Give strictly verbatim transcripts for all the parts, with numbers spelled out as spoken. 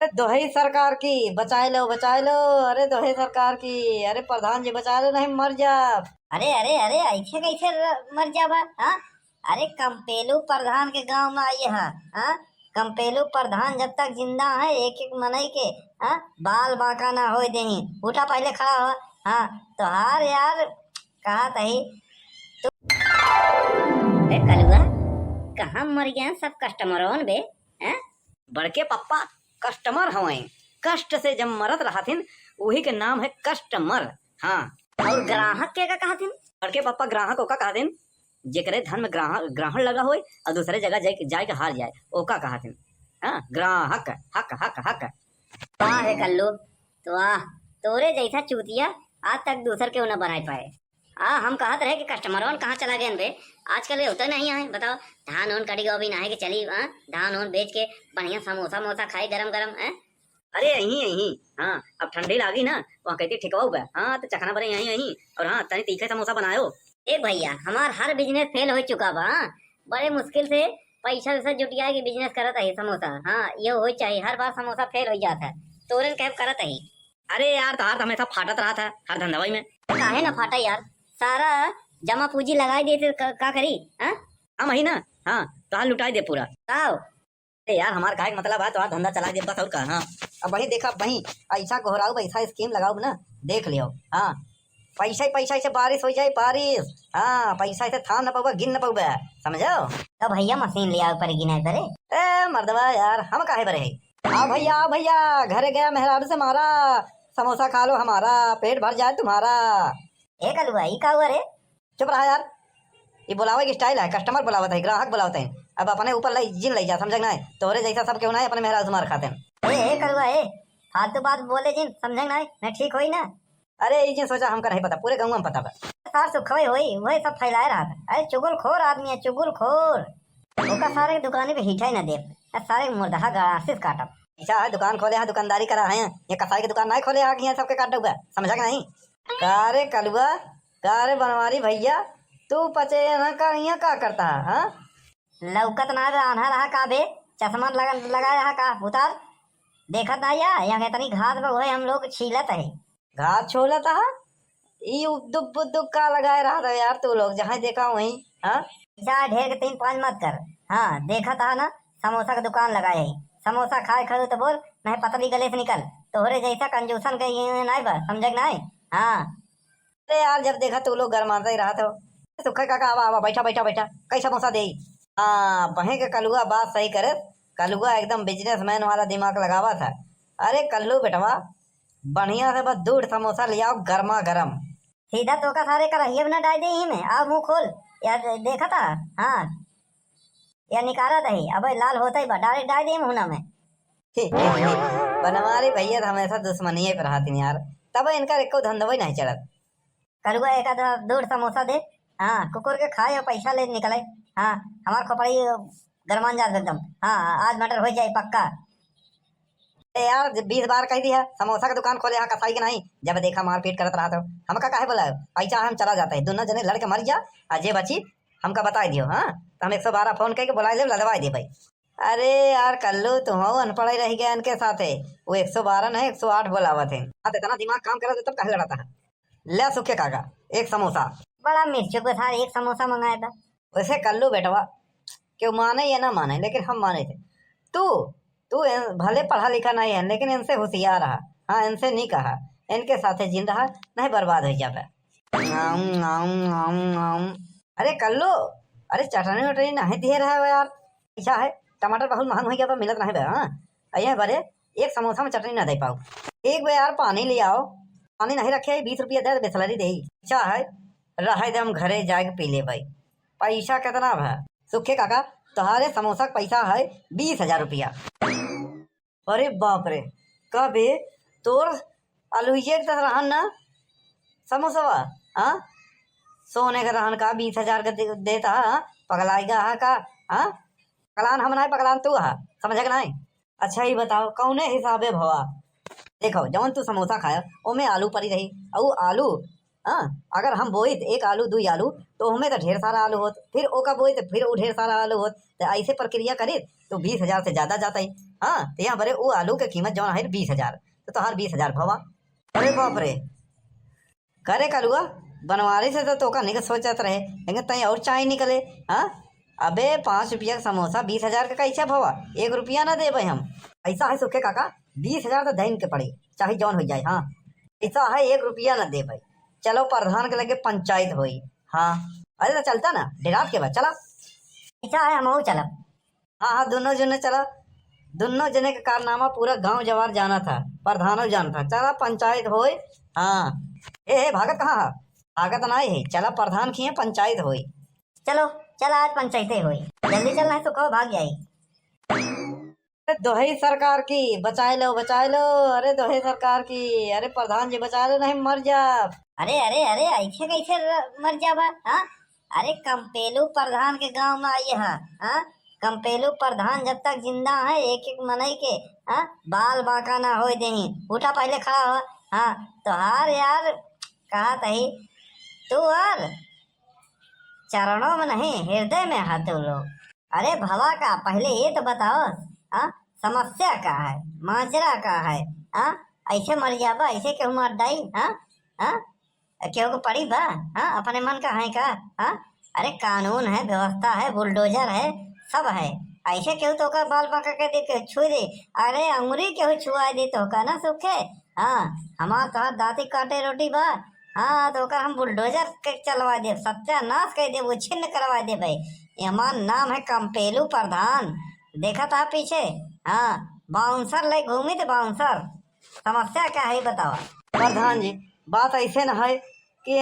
अरे दोहई सरकार की, बचाए लो, बचाए लो। अरे दोहई सरकार की, अरे प्रधान जी बचाए लो, नहीं मर जाब। अरे, अरे, अरे, ऐसे कैसे र-, मर जाबा, हाँ? अरे कंपेलू प्रधान के गाँव में आई है, हाँ? कंपेलू प्रधान जब तक जिंदा है, एक एक मनई के, हाँ, बाल बांका ना होए देही। उठा, पहले खड़ा हो। हाँ, तोहार यार, कहा तही तू। बे कलुआ, कहाँ मर गया सब कस्टमरवन बे, हैं? बड़के पप्पा कस्टमर हवैं, कष्ट से जब मरत रहथिन, वही के नाम है कस्टमर। हाँ, और ग्राहक के का कहथिन? बड़के पप्पा ग्राहक ओका कहथिन, जेकरे धन में ग्राहक, ग्रहण लगा होए और दूसरे जगह जाए, जाए के हार जाए, ओका कहथिन। हाँ, ग्राहक, हक, हक, हक। वाह रे कल्लू, तो वाह, तोरे जैसा चूतिया आज तक दूसर के न बनाए पाए। आ, हम कहत रहे कि कस्टमरवन कहाँ चला गए बे, आजकल ये होता नहीं है, बताओ, धान ओन कटी गो अभी नहाए के चली, हाँ, धान ओन बेच के बढ़िया समोसा मोसा खाई गरम गरम, हैं? अरे यहीं, यहीं, हाँ, अब ठंडी लागी ना, वहाँ कहती ठिकवाऊ बे, हाँ, तो चखना भरे यहीं, यहीं, और हाँ, तनी तीखे समोसा बनायो। ए भैया, हमार हर बिजनेस फेल हो चुका बा, हाँ, बड़े मुश्किल से पैसा वैसा जुटिया के बिजनेस करत है समोसा, हाँ, ये हो चाहिए, हर बार समोसा फेल हो जाता है, तोरन कैब करत है। अरे यार, तोहार तो हमेशा फाटत रहत है हर धंधवई में। काहे ना फाटा यार, सारा जमा पूंजी लगाई देते, का, का करी, हाँ? हम ही ना, हाँ, तोहार लुटाई दे पूरा। का हो? अरे यार, हमार कहे के मतलब है, तोहार धंधा चला दे बस, और का, हाँ। अब वही देखा, वही ऐसा गोहराऊ, ऐसा स्कीम लगाऊ ना, देख लियो, हाँ। पैसा ही पैसा, ऐसे बारिश हो जाए, बारिश, हाँ, पैसा ऐसे थाम न पाऊबा, गिन न पाऊबा, समझो? तो भैया मशीन ले आओ पर गिनाए परे। ए मर्दवा यार, हम काहे बरे है? आ भैया, आ भैया, घरे गया मेहरारू से मारा, समोसा खा लो हमारा, पेट भर जाए तुम्हारा। ए कलुआ, ई का हुआ रे? चुप रहा यार, ई बुलावे की स्टाइल है, कस्टमर बुलावत है, ग्राहक बुलावत है। अब अपने ऊपर लई, जिन लई जा, समझे कि नाहीं? तोरे जैसा सब केहू नाहीं, अपने मेहरारू से मार खाते हैं। ए, ए कलुआ, ए, फालतू बात बोले जिन, समझे कि नाहीं? नहीं ठीक होई ना। अरे, ई जिन सोचा हमका नहीं पता, पूरे गाँव में पता बा। सार सुखवे होई, वही सब फैलाए रहा था। अरे चुगलखोर आदमी है, चुगलखोर। ओका सारे के दुकानी पे हिटाई ना देब। आ सारे के मुर्दहा गड़ासी से काटब। ऐसा है, दुकान खोले है, दुकानदारी करा है, ये कसाई के दुकान नहीं खोले है कि यहाँ सबके काट डूबे, समझा कि नहीं? का रे कलुआ, का रे बनवारी भैया, तू पचे यहाँ का, यहाँ का करता है, हाँ? लौकत ना बे, आन्हर रहा का बे? चश्मा लगा, लगाया है का? उतार, देखत ना या, यहाँ इतनी घास बा, वही हम लोग छीलत है। घास छोलत हा? ई उद्दुक बुद्दुक का लगाए रहत है यार तू लोग, जहाँ देखा वहीं, हाँ? जा ढेर के तीन पाँच मत कर। हाँ, देखत हा ना, समोसा के दुकान लगाए है। समोसा खाए खड़ू तो बोल, नहीं पतली गले से निकल। तोहरे जैसा कंजूसन के ये नाई बा, समझे कि नाई? हाँ। अरे यार, जब देखा तू लोग गरमाते ही रहत हो। सुखे काका, आवा, आवा, बैठा, बैठा, बैठा। कई समोसा देई? हाँ, बहें के कलुआ बात सही करे। कलुआ एकदम बिजनेसमैन वाला दिमाग लगावा था। अरे कल्लू बेटवा, बढ़िया से बस दूध समोसा ले आओ, गर्मा गर्म। सीधा तोका सारे कराहिए में ना डाल दे ही में, आओ मुंह खोल। यार देखा था, हाँ, या निकाला था ही, अब लाल होता ही बा, डायरेक्ट डाल दे मुहना में। बनवारी भैया तो हमेशा दुश्मनिये पर रहती यार, तब इनका एको धंधो ही नहीं चलत। कलुआ एक आध दूर समोसा दे, हाँ, कुकुर के खाए और पैसा ले निकले। हाँ, हमार खोपड़ी गरमान जात एकदम। हाँ, आज मर्डर हो जाए पक्का। ए यार, जब बीस बार कह दिया, समोसा के दुकान खोले, हाँ, कसाई के नहीं, जब देखा मारपीट करत रहा तो हमका काहे बुलायो? पैसा हम चला जाता है, दोनों जने लड़ के मर जा, और जे बची हमका बताई दियो, हाँ, तो हम एक सौ बारह फोन करके बुलाई ले, लदवाई दे भाई। अरे यार कल्लू, तुम अनपढ़ ही रह गया इनके साथे, वो एक सौ बारह नहीं, एक सौ आठ बुलावत है। हाँ, तो इतना दिमाग काम करत है, तब काहे लड़ता है? ले सुखे काका, एक समोसा। बड़ा मिर्चों के साथ एक समोसा मंगाया था। वैसे कल्लू बेटवा, केहू माने या ना माने, लेकिन हम माने थे। तू, तू एन-, भले पढ़ा लिखा नहीं है, लेकिन इनसे होशियार रहा। हाँ, इनसे नहीं कहा, इनके साथे जिन रहा, नहीं बर्बाद हो जाबे। आम, आम, आम, आम। अरे कल्लू, अरे चटनी वटनी नहीं दिए रहा है यार। ऐसा है, टमाटर बहुत महंग हो गया, पर मिलत नहीं बे, हाँ। अये बरे, एक समोसा में चटनी ना दे पाओ। एक बे यार, पानी ले आओ। पानी नहीं रखे, बीस रुपया दे, बिसलरी दे। अच्छा है, रहे दे, हम घरे जाके पी ले भाई। पैसा कितना भा? सुखे काका, तुम्हारे समोसा का पैसा है बीस हजार रुपया। अरे बाप रे, का बे, तोर अलुइये के त रहन ना समोसवा, हाँ? सोने के रहन का, बीस हजार के दे-, देता, हाँ? पगलाई गा हा का, हाँ? पगलान हम नाय, पगलान तू हा, समझे के नाय? अच्छा, ई बताओ, कौने हिसाबे भवा? देखो, जौन तू समोसा खाया, ओमे आलू पड़ी रही, अउ आलू, हाँ, अगर हम बोइत एक आलू, दुई आलू, तो ओमे तो ढेर सारा आलू होत, फिर ओका बोइत, फिर वो ढेर सारा आलू होत, तो ऐसे प्रक्रिया करित, तो बीस हजार से ज्यादा जाता ही। हाँ, तो यहाँ बरे उ आलू के कीमत जौन है बीस हजार, तो तोहार बीस हजार भवा। अरे बाप रे, करे कलुआ, बनवारी से तो तोका निक सोचत रहे, लेकिन तई और चाय निकले। हाँ, अबे पाँच रुपया का समोसा बीस हजार का कैसे भवा? एक रुपया ना देबे हम। ऐसा है सुखे काका, बीस हजार तो देन के पड़े, चाहे जौन हो जाए। हाँ, ऐसा है एक रुपया ना देबे। चलो प्रधान के लगे पंचायत होई। हाँ, अरे तो चलता ना, डेरात के बाद चला। ऐसा है हमहू चलब। हाँ, हाँ, दुनो जने चला। दुनो जने के कारनामा पूरा गांव जवार जानत ह, प्रधानो जानत ह। चला पंचायत होई। हाँ। ए, ए, भागत कहाँ ह? भागत नाई है, चला प्रधान खिए पंचायत होई। चलो, चला आज पंचायते होई। जल्दी चल, नहीं तो कहो भाग जाई। अरे दोहई सरकार की, बचाए लो, बचाए लो। अरे दोहई सरकार की, अरे प्रधान जी बचाए लो, नहीं मर जाब। अरे, अरे, अरे, ऐसे कैसे र-, मर जाबा? हाँ, अरे कंपेलू प्रधान के गांव में आई है, हाँ? कंपेलू प्रधान जब तक जिंदा है, एक एक मनई के, हाँ, बाल बांका ना होए देही। उठा पहले खड़ा हो। हाँ, तोहार यार, कहा तही, तू यार चरणों में नहीं, हृदय में है तू लोग। अरे भवा का, पहले ये तो बताओ, हाँ, समस्या का है, माजरा का है, हाँ? ऐसे मर जाबा, ऐसे केहू मार डाई, हाँ? हाँ? केहू को पड़ी बा? हाँ, अपने मन का है का? हाँ, अरे कानून है, व्यवस्था है, बुलडोजर है, सब है। ऐसे केहू तो ओकर बाल बांका के दे के छुई दे, अरे अंगुरी केहू छुआई दे तो ओका ना सुखे। हाँ, हमार तोहार दांती काटे रोटी बा। हाँ, तो ओकर हम बुलडोजर के चलवा देब, सत्यानाश कर देब, वो छिन्न करवा देब भाई। ये हमार नाम है कंपेलू प्रधान, देखा था पीछे? हाँ, बाउंसर ले घूमी थे, बाउंसर। समस्या क्या है बतावा? प्रधान जी, बात ऐसे न है कि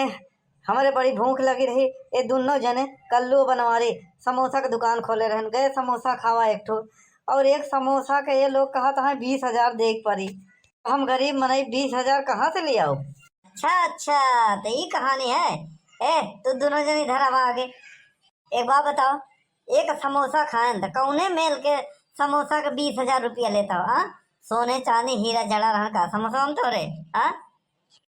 हमरे बड़ी भूख लगी रही, ये दुनो जने कल्लू बनवारी समोसा के दुकान खोले रहन, गए समोसा खावा एक ठो, और एक समोसा के ये लोग कहत हैं बीस हजार दे के पड़ी। हम गरीब मनई बीस हजार कहाँ से ले आओ? अच्छा, अच्छा, तो ई कहानी है। ए, तू दुनो जने इधर आवा आगे। एक बात बताओ, एक समोसा खाएन त कौने मेल के समोसा के बीस हजार रुपया लेता हो, हाँ? सोने चांदी हीरा जड़ा रहन का समोसा हम तोरे, हाँ?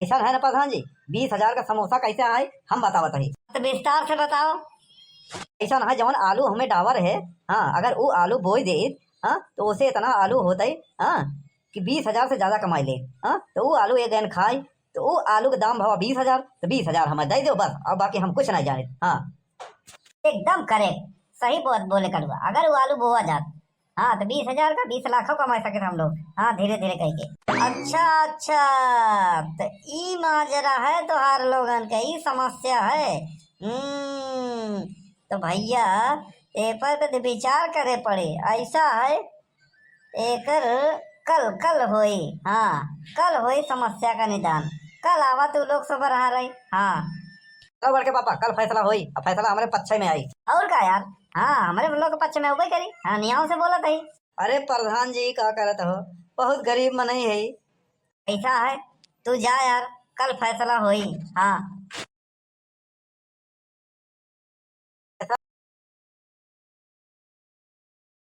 ऐसा है ना प्रधान जी, बीस हजार का समोसा कैसे आए, हम बतावत ही। तो विस्तार से बताओ। ऐसा ना है, जवन आलू हमें डावर है, हाँ, अगर वो आलू बोई दे, हाँ, तो उसे इतना आलू होता है, हाँ, कि बीस हजार से ज्यादा कमाई ले, हाँ, तो वो आलू एक गैन खाए, तो वो आलू के दाम भवा बीस हजार, तो बीस हजार हमें दे दो बस, और बाकी हम कुछ नहीं जाने। हाँ, एकदम करेक्ट, सही बात बोले कलुआ। अगर वो आलू बोआ जात, हाँ, तो बीस हजार का बीस लाखों कमा सकते हम लोग। हाँ, धीरे धीरे कह के। अच्छा, अच्छा, तो ई माजरा है तोहार लोगन के, ई समस्या है। हम्म, तो भैया, ए पर तो विचार करे पड़े। ऐसा है, एकर कल, कल होई। हाँ, कल होई समस्या का निदान। कल आवा तू लोग सुबह रहा रही। हाँ। चलो बड़के पापा, कल फैसला होई, अब फैसला हमरे पक्ष में आई। और का यार, हाँ, हमरे लोग के पक्ष में होबे करी। हाँ, नियाव से बोलत है। अरे प्रधान जी, का करत हो, बहुत गरीब मनई है। ऐसा है, तू जा यार, कल फैसला होई। हाँ।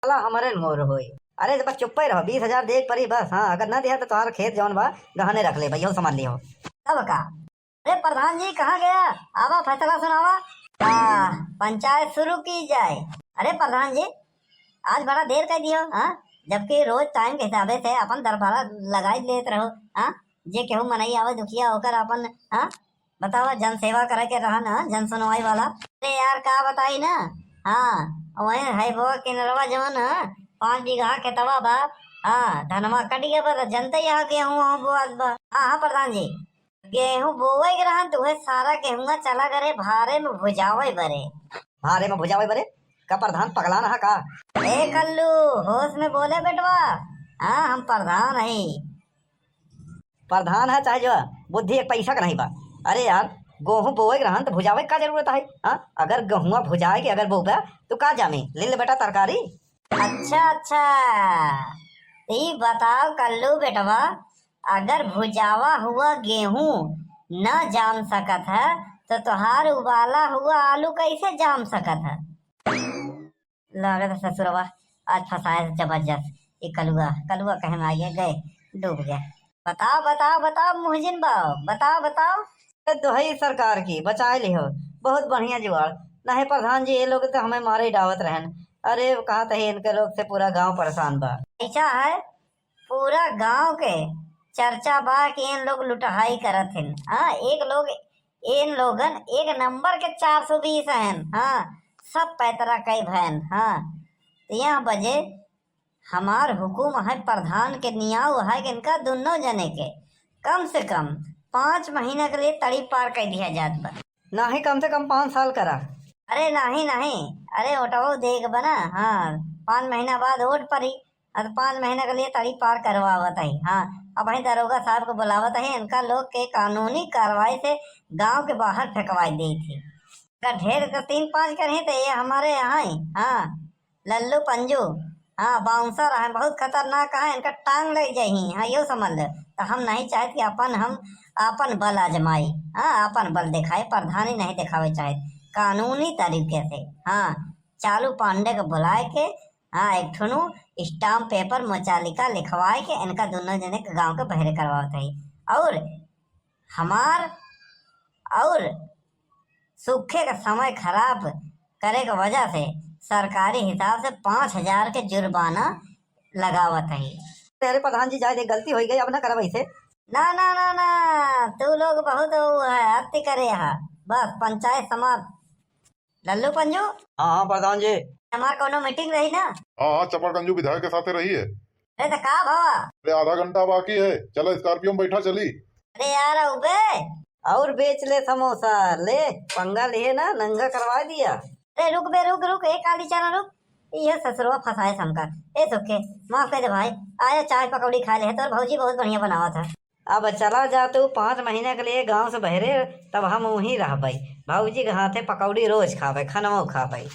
साला हमरे मोर होई। अरे बस चुप्पे रहो, बीस हजार देख परी बस। हाँ, अगर ना दिया तो तुम्हारा खेत जौन बा गहने रख ले, भैया समझ लियो। तब का? अरे प्रधान जी कहाँ गया? आवा फैसला सुनावा। आ, पंचायत शुरू की जाए। अरे प्रधान जी, आज बड़ा देर कर दियो, हाँ? जबकि रोज टाइम के हिसाबे से अपन दरबारा लगाई लेत रहो, हाँ? जे केहू मनई आवे दुखिया होकर अपन, हाँ? बतावा, जन सेवा करे के रहा ना, जन सुनवाई वाला। अरे यार, का बताई ना, हाँ, वही है वो किनरवा जवन, हाँ, पाँच बीघा खेतवा बा, हाँ, धनवा कट गया बा, जनते यहाँ गेहूँ वहूँ बोआत बा। हाँ, हाँ, प्रधान जी, गेहूँ बोवे के रहन, तो उहे सारा गेहुआ चला करे भारे में भुजावे बरे। भारे में भुजावे बरे? का प्रधान पगला ना का? ए कल्लू, होश में बोले बेटवा, हाँ, हम प्रधान हई। प्रधान है चाहे जो, बुद्धि एक पैसा का नहीं बा। अरे यार, गेहूं बोए के रहन तो भुजावे के का जरूरत है? हाँ, अगर गेहुआ भुजाए के अगर बोबा तो का जामे, ले ले बेटा तरकारी। अच्छा, अच्छा, तो ई बताओ कल्लू बेटवा, अगर भुजावा हुआ गेहूं न जाम सकत है तो तोहार उबाला हुआ आलू कैसे जाम सकत है? लागत है ससुरवा आज फंसाए जबरदस्त। ई कलुआ, कलुआ कहे में आइए गए, डूब गए। बताओ, बताओ, बताओ मुहजिन बाबू, बताओ, बताओ। ए दोहई सरकार की, बचाए लिहो, बहुत बढ़िया जुगाड़। नहीं प्रधान जी, ये लोग तो हमें मारे ही डावत रहन। अरे, कहत है इनके लोग से पूरा गांव परेशान बा। ऐसा है, पूरा गांव के चर्चा बा कि इन लोग लुटहाई करत हन। हाँ, एक लोग, इन लोगन एक नंबर के चार सौ बीस हन। हाँ, सब पैतरा कई भयन। हाँ, तो यह बजे हमार हुकुम है, प्रधान के नियाव है कि इनका दुनो जने के कम से कम पाँच महीना के लिए तड़ी पार कर दिया जात बा। नाही, कम से कम पाँच साल करा। अरे नाही, नाही, अरे ओटवो देख बना। हाँ, पाँच महीना बाद वोट पड़ी, अब पाँच महीना के लिए तड़ी पार करवावत है। हाँ, अब वही दरोगा साहब को बुलावत है, इनका लोग के कानूनी कार्रवाई से गांव के बाहर फेंकवाई दी थी। अगर ढेर के तीन पाँच करही तो ये हमारे यहाँ ही, हाँ, लल्लू पंजू, हाँ, बाउंसर है, बहुत खतरनाक है, इनका टांग ले जाही। हाँ, यो समझ ले। तो हम नहीं चाहत कि अपन, हम अपन बल आजमाई, हाँ, अपन बल दिखाए, प्रधानी नहीं दिखावे चाहत, कानूनी तरीके से। हाँ, चालू पांडे के बुलाए के, हाँ, एक ठुनु स्टाम्प पेपर मुचालिका लिखवाए के इनका दोनों जने के गांव के बहरे करवावत है। और हमार और सूखे का समय खराब करे के वजह से सरकारी हिसाब से पाँच हजार के जुर्माना लगावत है। अरे प्रधान जी, जाए दे, गलती हो गई, अब ना करब ऐसे। ना, ना, ना, ना, तू लोग बहुत वो है, अति करे है। बस पंचायत समाप्त। लल्लू पंजू। हाँ, हाँ, प्रधान जी। हमार कोनो मीटिंग रही ना? हाँ, हाँ, चपड़गंजू विधायक के साथे रही है। अरे तो का भवा? अरे आधा घंटा बाकी है, चला स्कॉर्पियो में बैठा चली। अरे यार, उबे। और बेच ले समोसा, ले, पंगा लिए ना, नंगा करवा दिया। अरे रुक बे, रुक, रुक, एक आली चला रुक। ये ससुरवा फंसाए हमका। ए सुखे, माफ कर दे भाई, आया चाय पकौड़ी खा ले, तोर भौजी बहुत बढ़िया बनावा था। अब चला जा तू पाँच महीना के लिए गांव से बहरे, तब हम वहीं रहबे। भौजी के हाथे पकौड़ी रोज खाबे, खनवो खाबे।